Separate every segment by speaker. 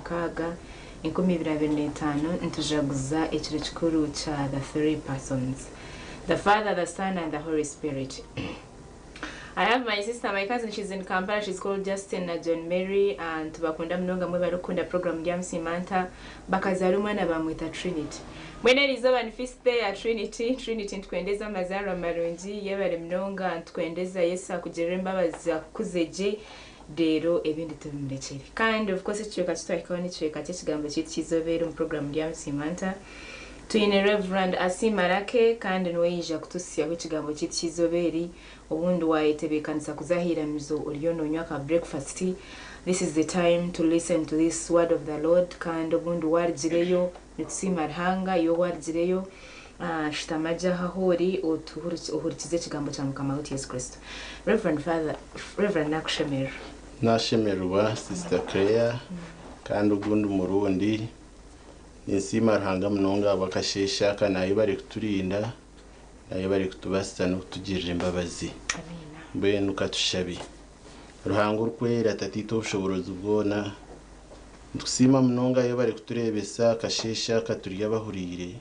Speaker 1: mukaaga, 2025, nitujaguza ekiro kikuru kya The Three Persons, The Father, The Son and The Holy Spirit. I have my sister, my cousin, she's in Kampala, she's called Justin na John Mary, and tubakunda munonga mwe barikukunda program Ndyamusiima Nta, bakazaara omwana bamweta Trinity. Mbwenu eri izooba ni feast day ya Trinity, Trinity nitukwendeza amazaarwa marungi, yebare munonga, nitukwendeza Yesu akugirire embabazi akukuze gye, reero ebindi tubimurekyere. Kandi of course ekicweka kitwahikaho n'ekicweka ky'ekigambo kyaitu ky'eizooba eri omu program Ndyamusiima Nta. Twine Rev. Asiima Lucky kandi niwe yaija kutuhitsyaho ekigambo kyaitu ky'eizooba eri. Obundi waayetebeekanisa kuza aha iramizo oriyo noonywa ka breakfast, this is the time to listen to this word of the Lord kandi obundi waarugireyo nitusiima Ruhanga iwe owaarugireyo, shutama gye aho ahu ori ohurikize ekigambo kya Mukama waitu Yesu Kristo. Rev. Father, Rev. Nakushemererwa.
Speaker 2: Nashemererwa Sister Claire kandi ogundi murundi Ninsiima Ruhanga munonga ahabw'akasheeshe aka naayebare kuturinda, naayebare kutubaasisa n'okutugirira embabazi. Mbwenu ka tushabe. Ruhanga orikwera, Tataitwe ow'obushoboorozi bwona, nitukusiima munonga yebare kutureebesa akasheeshe aka turi abahuriire.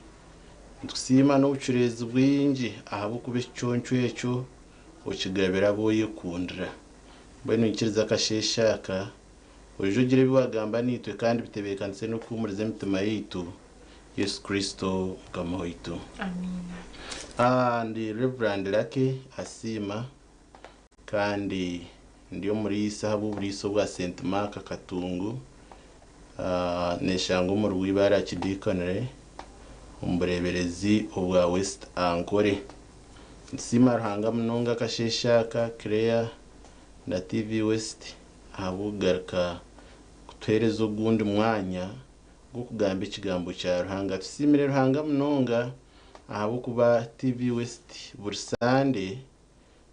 Speaker 2: Nitukusiima n'obucureezi bwingi ahabw'okuba ekiconco ekyo okigabira abu oyekundira. Mbwenu nyikiriza akasheeshe aka Oije ogire ebi waagamba naitwe kandi bitebeekanise n'okuhuumuriza emitima yaitu, Yesu Kristo Mukama waitu.
Speaker 1: Amiina.
Speaker 2: Ndi Rev. Lucky Asiima kandi ndi omuriisa ahabw'oburiisa obwa St. Mark Katungu, neeshangwa omuri Bwibare Archdeaconry omu bureeberezi obwa West Ankole. Nitusiima Ruhanga munonga akasheeshe aka, Clare na TV West ahabw'okugaruka kutuheereza ogundi mwanya gw'okugamba ekigambo kya Ruhanga. Tusiimire Ruhanga munonga ahabw'okuba TV West buri Sande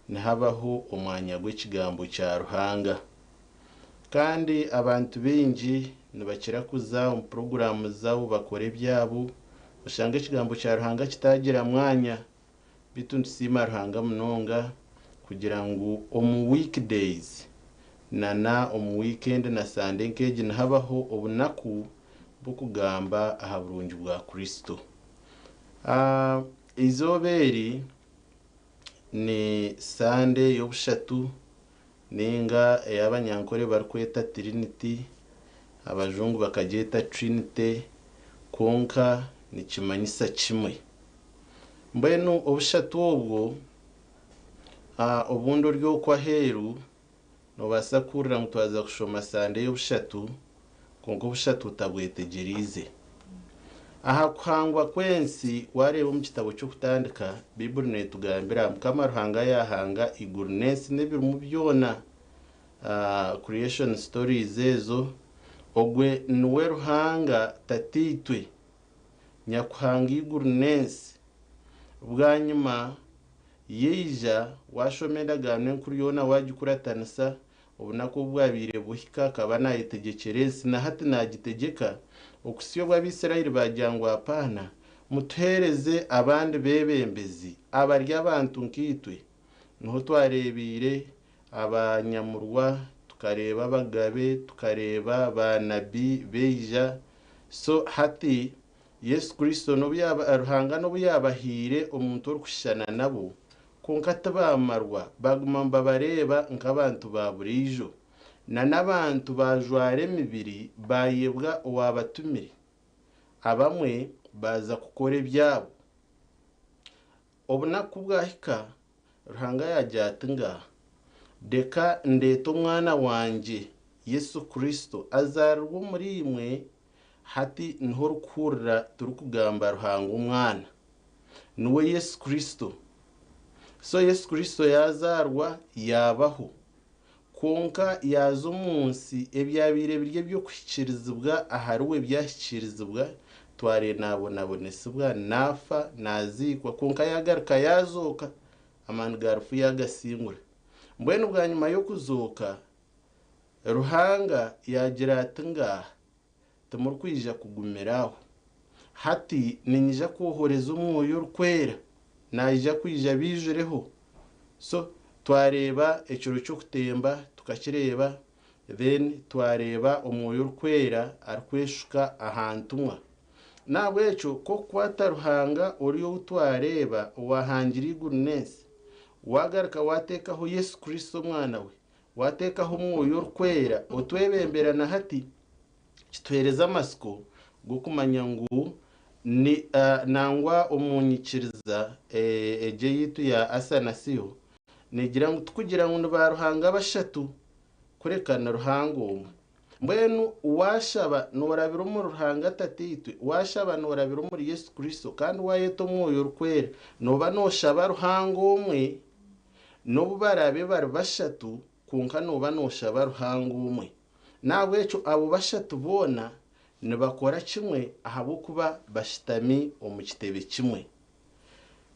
Speaker 2: nihabaho omwanya gw'ekigambo kya Ruhanga. Kandi abantu baingi nibakira kuza omu puroguraamu zaabo bakora ebyabo, oshanga ekigambo kya Ruhanga kitaagira mwanya. Beitu nitusiima Ruhanga munonga kugira ngu omu weekdays na na omu weekend na Sunday nk'egi nihabaho obunaku bw'okugamba aha burungi bwa Kristo. Eizooba eri ni Sunday y'obushatu ninga ei Abanyankore barikweta Tiriniti, abajungu bakagyeta Trinity kwonka nikimanyisa kimwe. Mbwenu obushatu obwo, obundi ori okwo aheeru noobaasa kuhurira ngu twaza kushoma Sande y'obushatu, kwonka obushatu otabwetegyereize. Aha kuhangwa kw'ensi, waareeba omu kitabo ky'Okutandika, Baiburi neetugambira, Mukama Ruhanga yaahanga eiguru n'ensi n'ebirimu byona, Creation stories ezo, ogwe niwe Ruhanga Tataitwe. Nyakuhanga eiguru n'ensi. Bwanyima yaija, waashoma endagaano enkuru yoona waagikuratanisa, obunaku obu bwabaire buhika akaba naayetegyekyera ensi, na hati naagitegyeka, okuhitsya obu Abaisraeli baagira ngu, Apaana, mutuheereze abandi beebembezi abari abantu nkaitwe. Niho twareebeire abanyamurwa, tukareeba abagabe, tukareeba baanabi baija. So hati Yesu Kristo n'obu yaaba, Ruhanga n'obu yaabahaire omuntu orikushushana nabo, kwonka tibaamarwa, baaguma nibabareeba nk'abantu ba buriijo. Na n'abantu baajwara emibiri baayebwa owaabatumire. Abamwe baaza kukora ebyabo. Obunaku ku bwahika, Ruhanga yaagira ati, Ngaaha, reka ndeete Omwana wangye, Yesu Kristo, azaarirwe omuriimwe. Hati niho orikuhurira turikugamba Ruhanga Omwana. Niwe Yesu Kristo. So Yesu Kristo yaazaarwa, yaabaho. Kwonka yaaza omu nsi, ebyabaire biri eby'okuhikiirizibwa ahariwe byahikiirizibwa, twareeba naabonabonesibwa, naafa, naaziikwa, kwonka yaagaruka yaazooka, amaani ga rufu yaagasingura. Mbwenu bwanyima y'okuzooka, Ruhanga yaagira ati, Ngaaha, Timurikwija kugumira aho. Hati niinyija kwohoreza Omwoyo Orikwera, naija kwija abaijureho. So, twareeba ekiro ky'okutemba, tukakireeba, Then twareeba Omwoyo Orikwera arikweshuka aha ntumwa. N'ahabw'ekyo ku okukwata Ruhanga ori ou twareeba owaahangire eiguru n'ensi, waagaruka waateekaho Yesu Kristo Omwana we, waateekaho Omwoyo Orikwera otwebembera na hati, kituheereza amatsiko g'okumanya ngu ni nangwa omu nyikiriza egyo eyaitu ya Asanasio neegira ngu tikugira ngu ni baaruhanga bashatu kureka ni Ruhanga omwe. Mbwenu waashaba noorabira omuri Ruhanga Tataitwe, waashaba noorabira omuri Yesu Kristo, kandi waayeta Omwoyo Orikwera, nooba nooshaba Ruhanga omwe, n'obu baraabe bari bashatu, kwonka nooba nooshaba Ruhanga omwe. N'ahabw'ekyo abo bashatu boona nibakora kimwe ahabw'okuba bashutami omu kitebe kimwe.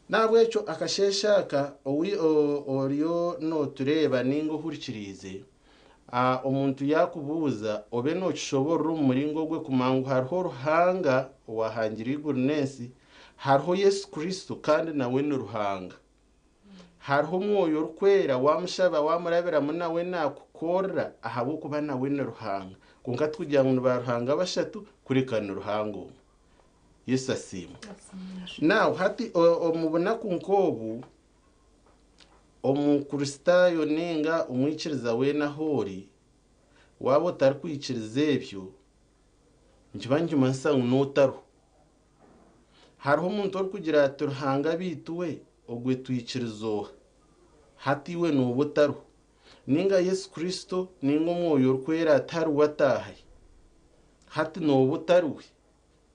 Speaker 2: N'ahabw'ekyo akasheeshe aka ou oriyo nootureeba nainga ohurikiriize, omuntu yaakubuuza obe nookishoboorora omu muringo ogwe kumanya ngu hariho Ruhanga owaahangire eiguru n'ensi, hariho Yesu Kristo kandi nawe ni Ruhanga. Hariho Omwoyo Orikwera waamushaba waamurabiramu nawe naakukorera ahabw'okuba nawe ni Ruhanga. Kwonka tikugira ngu ni baaruhanga bashatu kureka ni Ruhanga omwe. Yesu asiimwe. Now hati omu bunaku nk'obu, Omukristaayo ninga omwikiriza weena ahu ori, waaba otarikwikiriza ebyo, nikiba nikimanyisa ngu n'otariho. Hariho omuntu orikugira ati Ruhanga beitu we ogwe twikiriza oha? Hati iwe nooba otariho. Ninga Yesu Kristo ninga Omwoyo Orikwera atariwe ataahahi? Hati nooba otariwe.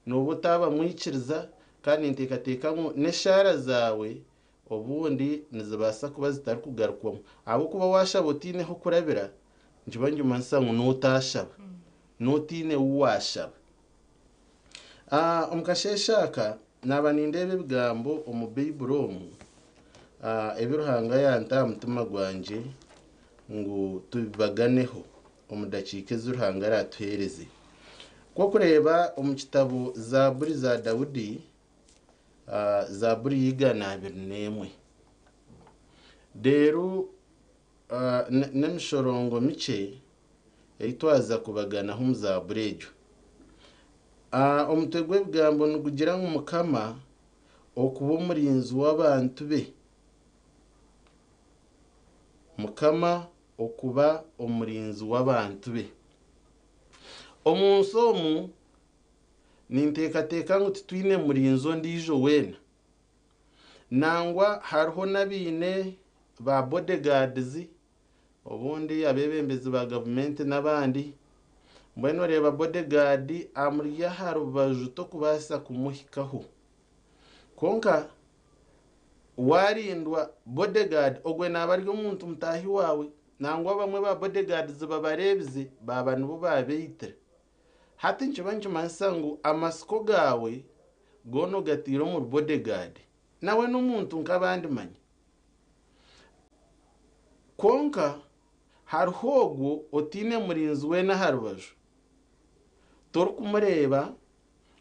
Speaker 2: Nooba otaaba mwikiriza kandi ninteekateeka ngu n'eshaara zaawe obundi nizibaasa kuba zitarikugarukwamu. Ahabw'okuba waashaba otaine h'okurabira, nikiba nikimanyisa ngu n'otaashaba, n'otaine ou waashaba. Omu kasheeshe aka, naaba nindeeba ebigambo omu Baiburi omu, ebi Ruhanga yaanta aha mutima gwangye ngu tubibaganeho omu dakiika ezi Ruhanga araatuheereze. Ku orikureeba omu kitabo Zaaburi za Daudi, Zaaburi y'eigana 21. Reero n'emishorongo mikye ei twaza kubaganaho omu Zaaburi egyo. Omutwe gw'ebigambo nigugira ngu Mukama okuba omurinzi w'abantu be. Mukama okuba omurinzi w'abantu be. Omu nsi omu, ninteekateeka ngu titwine murinzi ondiijo weena. Nangwa hariho n'abaine ba bodyguards, obundi abeebembezi ba gavumenti n'abandi. Mbwenu oreeba bodyguard amuri aha rubaju tokubaasa kumuhikaho. Kwonka waarindwa bodyguard, ogwe naaba ari omuntu mutaahi waawe. Nangwa abamwe ba bodyguards babareebize baaba nibo baabaitira. Hati nikiba nikimanyisa ngu amatsiko gaawe goona ogataire omuri bodyguard. Nawe n'omuntu nk'abandi manya. Kwonka hariho ogwo otaine murinzi weena aha rubaju. Torikumureeba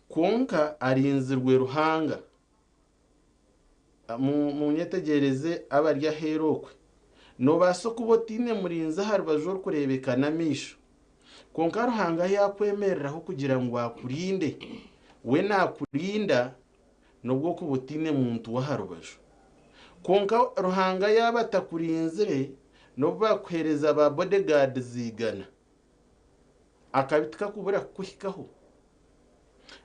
Speaker 2: kwonka arinzirwe Ruhanga. Munyetegyereze abari aheeru okwe. Noobaasa kuba otaine murinzi aha rubaju orikureebeka n'amaisho. Kwonka Ruhanga yaakwemereraho kugira ngu akurinde, we naakurinda n'obu okuba otaine muntu w'aha rubaju. Kwonka Ruhanga yaaba atakurinzire, n'obu baakuheereza ba bodyguards igana, akabi tikakubura kukuhikaho.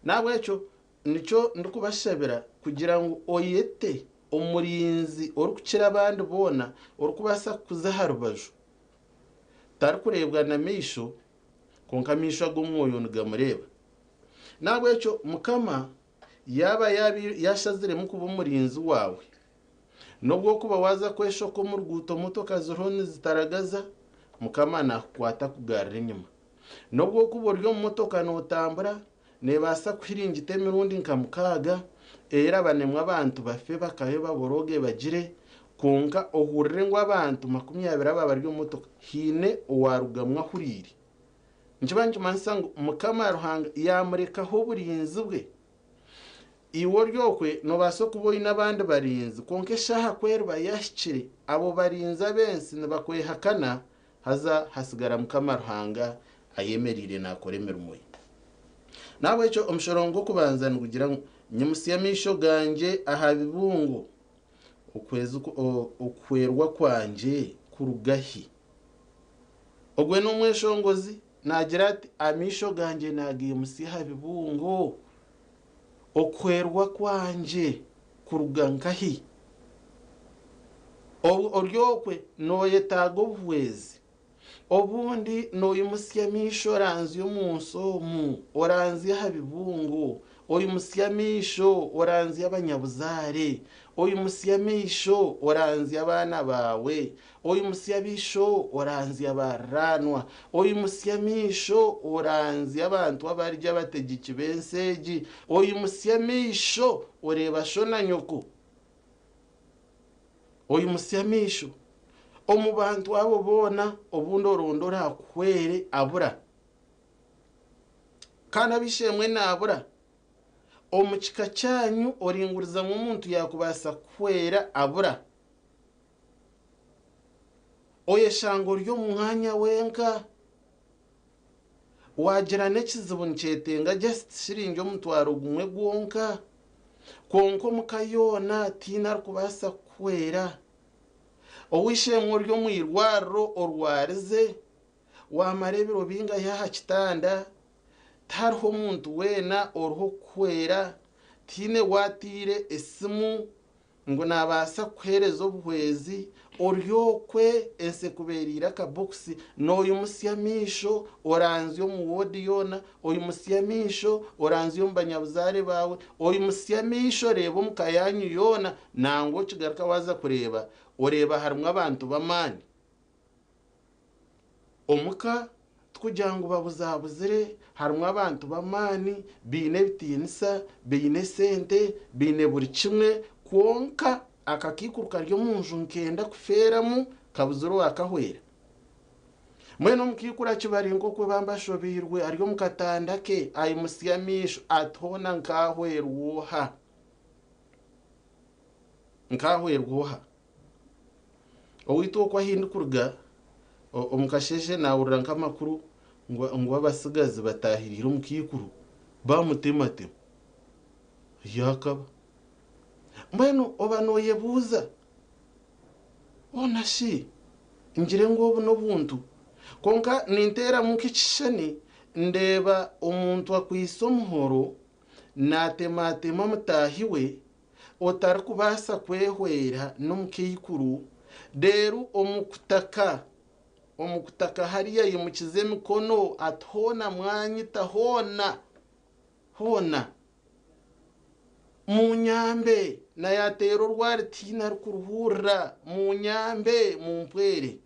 Speaker 2: N'ahabw'ekyo Nikyo ndikubashabira kugira ngu oyete omurinzi orikukira abandi boona orikubaasa kukuza aha rubaju. Tarikureebwa na maisho, kwonka amaisho ag'omwoyo nigamureeba. N'ahabw'ekyo Mukama yaaba yaashaziremu kuba omurinzi waawe, n'obu okuba waaza kweshoka omu ruguuto motoka ziriho nizitaragaza, Mukama naakukwata akugarura enyima. N'obu okuba ori omu motoka nootambura, Neebaasa kuhiringita emirundi nka mukaaga, erabanemu abantu bafe bakabe baborooge bagire, kwonka ohurire ngu abantu 20 aba bari omu motoka haine owaarugamu ahuriire. Nikiba nikimanyisa ngu Mukama Ruhanga yaamurekaho oburinzi bwe. Iwe ori okwe noobaasa kuba oine abandi barinzi, kwonka eshaaha ku eriba yaahikire, abo barinzi ab'ensi nibakwehakana. Haza hasigara Mukama Ruhanga ayemereire naakora emirimo ye. N'ahabw'ekyo omushorongo gw'okubanza nigugira ngu, Nyimutsya amaisho gangye aha bibungo, okuhwerwa kwangye kuruga hi? Ogwe n'omweshongozi naagira ati, Amaisho gangye naagaimutsya aha bibungo, okuhwerwa kwangye kuruga nkahi? Ori okwe nooyetaaga obuhwezi. Obundi noimutsya amaisho oranzya omu nsi omu, oranzya aha bibungo, oimutsya amaisho oranzya abanyabuzaare, oimutsya amaisho oranzya abaana baawe, oimutsya amaisho oranzya abaariraanwa, oimutsya amaisho oranzya abantu abari abategyeki b'ensi egi, oimutsya amaisho oreeba sho na nyoko. Oimutsye amaisho omu bantu abo boona, obundi oronde oraakuhwere abura. Kandi ab'eishe-emwe naabura. Omu kika kyanyu oringuriza ngu omuntu yaakubaasa kukuhwera abura. Oyeshanga ori omu mwanya wenka. Waagira n'ekizibu nikyetenga just shiringi omutwaro gumwe gwonka, kwonka omu ka yoona tihaine arikubaasa kukuhwera. Ow'eishe-emwe ori omu irwariro orwarize, waamara ebiro bingahi aha kitanda, tihariho muntu weena oriho kukuhwera, tihaine waataire esimu ngu naabaasa kukuheereza obuhwezi, ori okwe ensi ekubeereire akabokisi, nooyimutsya amaisho oranzya omu woodi yoona, oyimutsya amaisho oranzya omu banyabuzaare baawe, oyimutsya amaisho oreeba omu ka yaanyu yoona, nangwa okigaruka waaza kureeba, oreeba harimu abantu b'amaani. Omuka tikugira ngu babuzabuzire, harimu abantu b'amaani, baine ebitiinisa, baine esente, baine buri kimwe, kwonka akakaikuru kari omu nju nikenda kufeeramu kabuzire owaakahwera. Mbwenu omukaikuru akibari nk'oku bambi ashobeirwe ari omu katanda ke, aimutsya amaisho ati hoona nkaahwerwa oha? Nkaahwerwa oha? Owaitu okwo ahu ndikuruga omu kasheeshe naahurira nk'amakuru ngu abatsigazi bataahiriire omukaikuru baamutematema yaakaba. Mbwenu oba nooyebuuza hoona shi ngire ngu obu n'obuntu? Kwonka ninteeramu nk'ekishushani ndeeba omuntu akwaitse omuhoro naatematema mutaahi we otarikubaasa kwehwera n'omukaikuru, reero omu kutaka, omu kutaka hariya aimukize emikono ati hoona mwanyita hoona, hoona munyambe, na yaateera orwari tihaine arikuruhurira, munyambe mumpwere.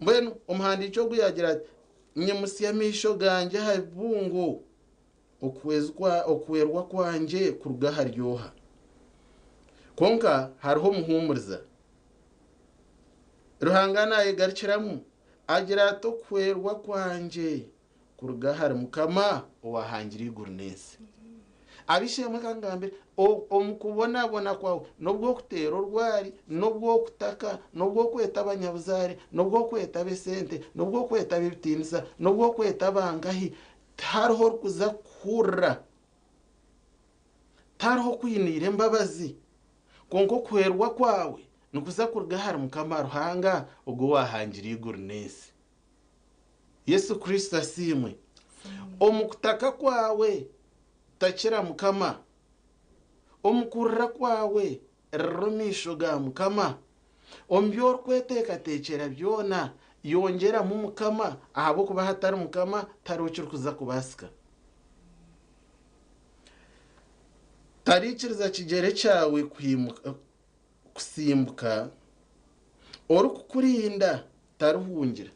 Speaker 2: Mbwenu omuhandiiki ogu yaagira ati, nyimutsya amaisho gangye aha bibungo. Okuhwerwa kwangye kuruga ahari oha? Kwonka hariho omuhuumuriza. Ruhanga naayegarukiramu agira ati, Okuhwerwa kwangye kuruga ahari Mukama owaahangire eiguru n'ensi. Ab'eishe-emwe ka ngambire, omu kubonabona kwawe, n'obu okuteera orwari, n'obu okutaka, n'obu okweta abanyabuzaare, n'obu okweta ab'esente, n'obu okweta ab'ebitiinisa, n'obu okweta abangahi, Tihariho orikuza kukuhurira. Tihariho okwiniire embabazi. Kwonka okuhwerwa kwawe nikuza kuruga ahari Mukama Ruhanga ogwo owaahangire eiguru n'ensi. Yesu Kristo asiimwe. Omu kutaka kwawe takira Mukama. Omu kurira kwawe Rira omu maisho ga Mukama. Omu bi orikweteekateekyera byona, yongyeramu Mukama, ahabw'okuba ahatari Mukama tihariho kirikuza kubaasika. Tariikiriza kigyere kyawe kutsimbuka, orikukurinda tarihungira.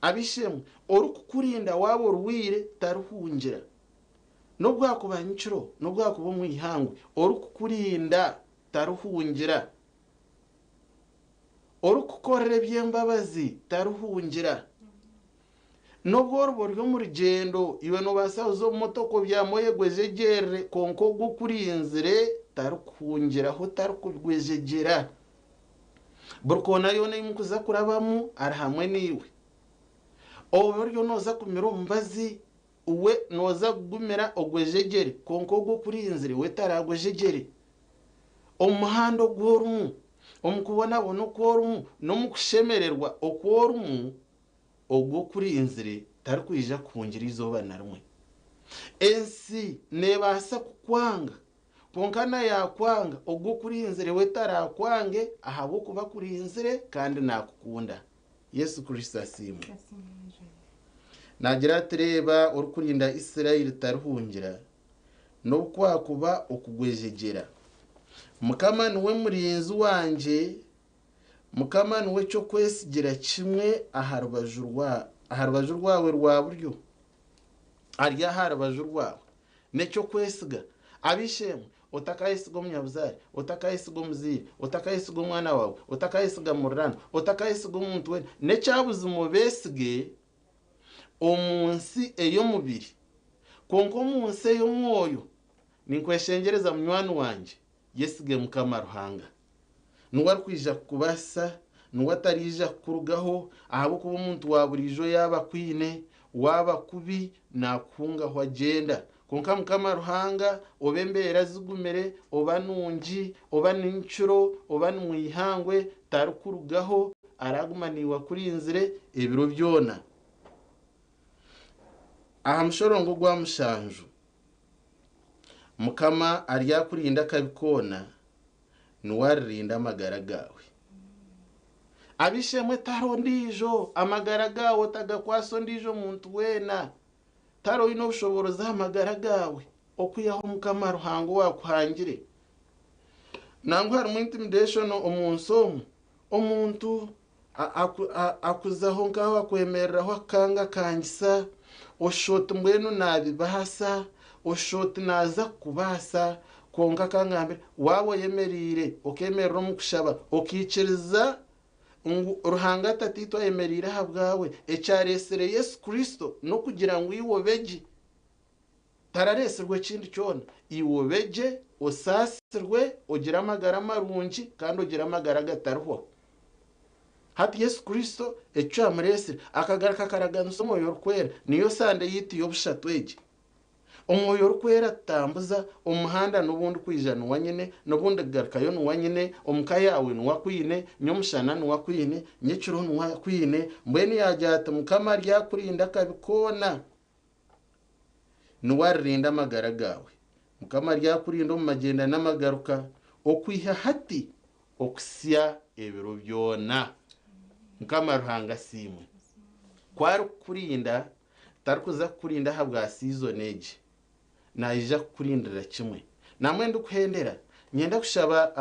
Speaker 2: Ab'eishe-emwe, orikukurinda waaba orwaire tarihungira. N'obu bwakuba nyekiro, n'obu bwakuba omu ihangwe, orikukurinda tarihungira. Orikukukorera eby'embabazi tarihungira. N'obu oriba ori omu rugyendo, iwe noobaasa kuza omu motoka obyame oyegwejegyerere, kwonka ogwo okurinzire tarikuhungiraho, tarikugwejegyera. Buri koona yoona ei murikuza kurabamu ari hamwe naiwe. Oburyo nooza kumira omubazi, we nooza kugumira ogwejegyere kwonka ogwo okurinzire we taraagwejegyere. Omu muhanda ogu orimu, omu kubonabona oku orimu, n'omu kushemererwa oku orimu, ogwo okurinzire tarikwija kuhungira eizooba na rimwe. Ensi neebaasa kukwanga, kwonka na yaakwanga, ogwo okurinzire we taraakwange ahabw'okuba akurinzire kandi naakukunda. Yesu Kristo asiimwe. Naagira ati, Reeba, orikurinda Isiraeli tarihungira, n'obu kwakuba okugwejegyera. Mukama niwe murinzi wangye, Mukama niwe ky'okwesigira kimwe aha rubaju rwa aha rubaju rwawe rwa buryo. Ari aha rubaju rwawe. N'eky'okwesiga. Ab'eishe-emwe, otakayesiga omunyabuzaare, otakayesiga omuzaire, otakayesiga omwana waawe, otakayesiga muriraanwa, otakayesiga omuntu weena, n'ekya buzima obeesige omu nsi ey'omubiri. Kwonka omu nsi ey'omwoyo, ninkweshengyereza munywani wangye, yesige Mukama Ruhanga. Niwe arikwija kukubaasisa, niwe atariija kukurugaho, ahabw'okuba omuntu wa buriijo yaaba akwine, waaba kubi, naakuhungaho agyenda. Kwonka Mukama Ruhanga, oba embeera zigumire, oba nungi, oba ni nkiro, oba ni mu ihangwe, tarikurugaho, araguma naiwe akurinzire ebiro byona. Aha mushorongo ogwa mushanju, Mukama aryakurinda akabi koona, niwe aririnda amagara gaawe. Ab'eishe-emwe tihariho ondiijo, amagara gaawe otagakwatsa ondiijo muntu weena. Tihariho oine obushoboorozi aha magara gaawe okwihaho Mukama Ruhanga owaakuhangire. Nangwa harimu intimidation omu nsi omu, omuntu akuzaho nk'aho akwemereraho akukangakangisa, oshusha oti mbwenu naabibaasa, oshusha oti naaza kukubaasa, kwonka ka ngambire, waaba oyemereire, okeemerera omu kushaba, okaikiriza ngu Ruhanga Tataitwe ayemereire ahabwawe, ekyareetsire Yesu Kristo n'okugira ngu iwe obe gye. Tarareetsirwe kindi kyona. Iwe obe gye, osaasirwe, ogire amagara marungi kandi ogire amagara agatarihwaho. Hati Yesu Kristo ekyo kyamureetsire, akagaruka akaraganisa Omwoyo Orikwera, niyo Sande yaitu y'obushatu egi. Omwoyo Orikwera atutambuza omu muhanda n'obu ndikwija niwe anyine, n'obu ndikugarukayo niwe anyine, omu ka yaawe niwe akwine, nyomushana niwe akwine, nyekiro niwe akwine. Mbwenu yaagira ati, Mukama aryakurinda akabi koona. Niwe aririnda amagara gaawe. Mukama aryakurinda omu magyenda n'amagaruka, okwiha hati okuhitsya ebiro byona. Mukama Ruhanga asiimwe. Ku arikukurinda, tarikuza kukurinda ahabwa siizoni egi. Naija kukurindira kimwe. Namwe ndikuhendera, niinyenda kushaba.